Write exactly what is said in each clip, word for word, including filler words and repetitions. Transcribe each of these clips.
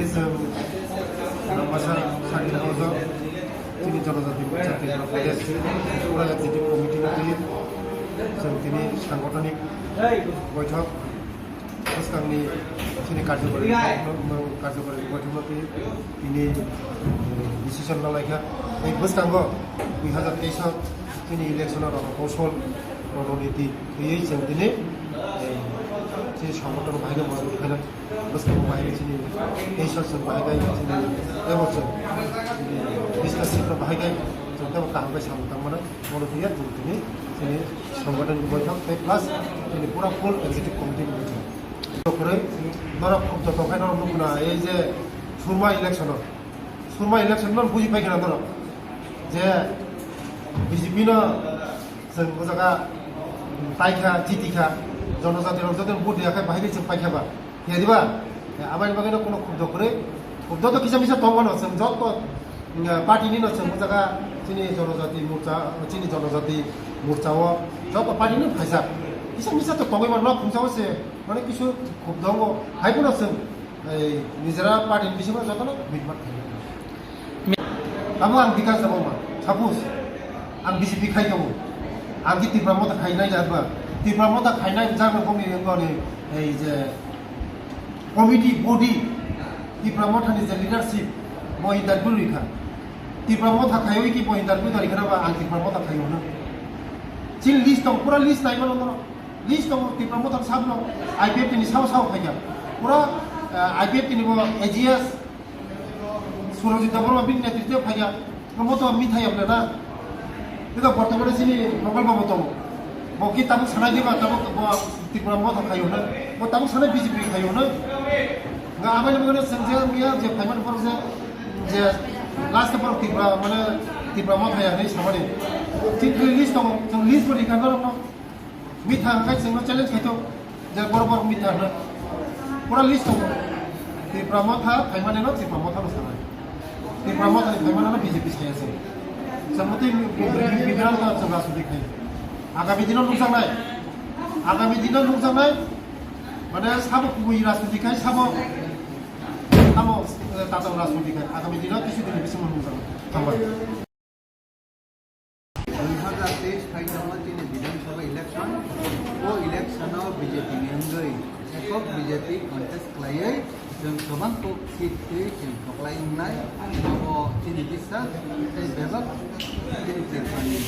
Chwng Ambasa Sati Hojo, chini Jonojati Morcha Tripura Pradesh, Tripura Executive Committee no twi chwng tini sangothonic boithok bwskangni chini karjokari, karjokari boithok no twi tini, eh, decision no laikha. Tei bwskango dui hazar teis o chini election o rokho kosol rononiti twiwi chwng tini, eh, chini sangothon bahai no mano khaina. Bwskango bahai chini teis o chwng bahai bai chini tebo chwng, chini business sector bahai bai chwng tebo kaham khe samung tangmano. Bono twiya chwng tini chini sangothon ni boithok tei plus chini pura full executive committee ni boithok. Kwrwi norok joto khai norok nukna ei je surma election o, surma election no buji pai khna norok je B J P no chwng o jaga paikha, jitikha, jonojati rok joto vote ya khe bahai khe chwng paikha ba. Khe diba? Abani bagwi no kuno khubdo kwrwi. Khubdo to kisa misa tongmano chwng joto, mm, party ni no chwng o jaga chini jonojati morcha, chini jonojati morcha o joto party ni phaijak. Kisa misa to tongwi mano, no khumsa o se mane kisu khubdo wngo. Hai phano chwng, ei, nijera party ni bisingo joto no mitmat khainai. Abo ang bikas tamo ma. Suppose, ang B J P khai tongo. Ang ki Tipra Motha khainai jat ba. Tipra Motha khainai jat ba bongni, bongni, ei je committee, body, Tipra Motha ni je leadership, bo interview rikha. Tipra Motha khaiwi ki bo interview ta rikha na ba ang Tipra Motha khai hona. Chini list tong, pura list nai mano no. List tong Tipra Motha ni sabno I P F T ni sao sao phaikha. Pura, eh, I P F T ni bo A G S, Surajit Debbarma bini netritwo phaikha. Bo to mithai ya na. Ito bortomane chini Prokol Babu tongo. Bo ki tabuk sanai diba, tabuk bo Tipra Motha khai hona. Bo tabuk sanai B J P khai hona. Nga abai ni bagwi chwng je miya je phaimani borok je, je last borok Tipra, mane Tipra Motha ya hinwi samani. Chini list tongo, chwng list bo rikha norokno. Mitha hwnkhe chwngno challenge khaito, je borok borok mitha hwno. Pura list tongo. Tipra Motha phaimani no Tipra Motha no sanai. Tipra Motha ni phaimani no B J P saya se. Chwng motwi bi-, bi-, bi-, bibran ta chwng rajniti khai. Agami dino nukjaknai. Agami dino nukjaknai. Mane sabo kubui rajniti khai, sabo, sabo, eh, tatal rajniti khai. Agami dino kisu dini bisingo nukjaknai. Hambai. Dui hazar teis phaitamo chini Bidhan Sabha election, o election o B J P ni wngwi, ekok B J P contest khlaiwi, chwng kwbang kok seat twi chwng koklai wngnai, abo chini biswas, tei bebak chini Tripurani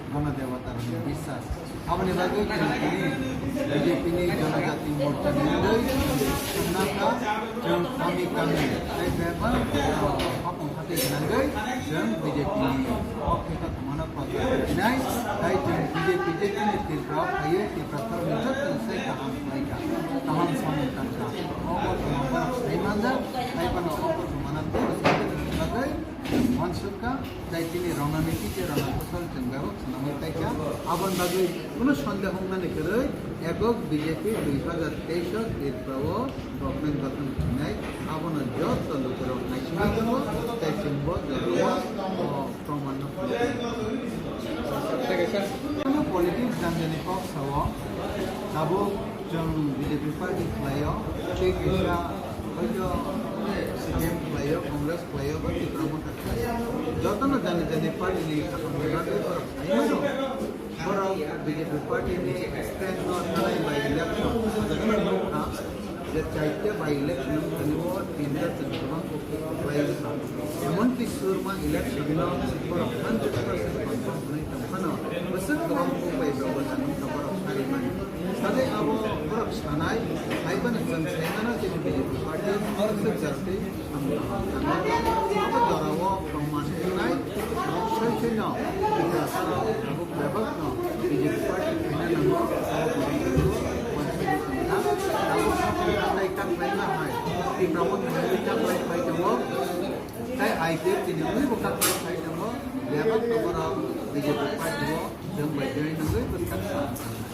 Ganadevata rokni biswas. Aboni bagwi chwng tini B J P ni Janajati Morcha ni wngwi chwng kha, chwng kami kami tei bebak, ah, hapung hatwi gwnangwi chwng B J P ni kok theka thumano prochar khainai, tei chwng B J P je chini Tripura o phaiwi Tripura ni joto sai kaham khlaikha, kaham samung tangkha. O kothoma borok sai manjak, hai phano o kothoma no tei bagwi uansukha, tei chini rononiti tei rona kosol chwng bebak swnamwi paikha. Aboni bagwi kuno sondeho wngnani kwrwi, ekok B J P dui hazar teis o Tripura o government gothon khainai, abono joto lukurok naisingwi tongo, tei chwngbo jorao o proman no phunukha. Politics janjani kok sao, tabuk chwng B J P party khlaio, tei kisa hoito C P M khlaio, Congress khlaio, ba Tipra Motha khlaio. Jotono jani jani party ni kaham ni bagwi borok sai mano. Borok B J P party ni stand no thanai by election, je chaita by election wngthani o tinta chwng kwbang kok khlai wngkha. Emon ki surma election no borok hundred percent confirm hwnwi tongphano, bwswk kwbang kok bai borok wngkha borok sari mani. Sade abo borok sanai, hai phano chwng sai mano chini B J P party borok swk jarti samung tangma tangma. Abo jorao proman wngnai, borok sai sai no, abo bebak no B J P party khaina nango, abo borok no wansugwi tongkha. Abo satung thanai kaklaima hai, Tipra Motha ni kaklai phai tongo, tei I P F T ni wngwi bo kaklai phai tongo, bebak no borok B J P party o chwng bai join wngwi bwskang samung tangkha.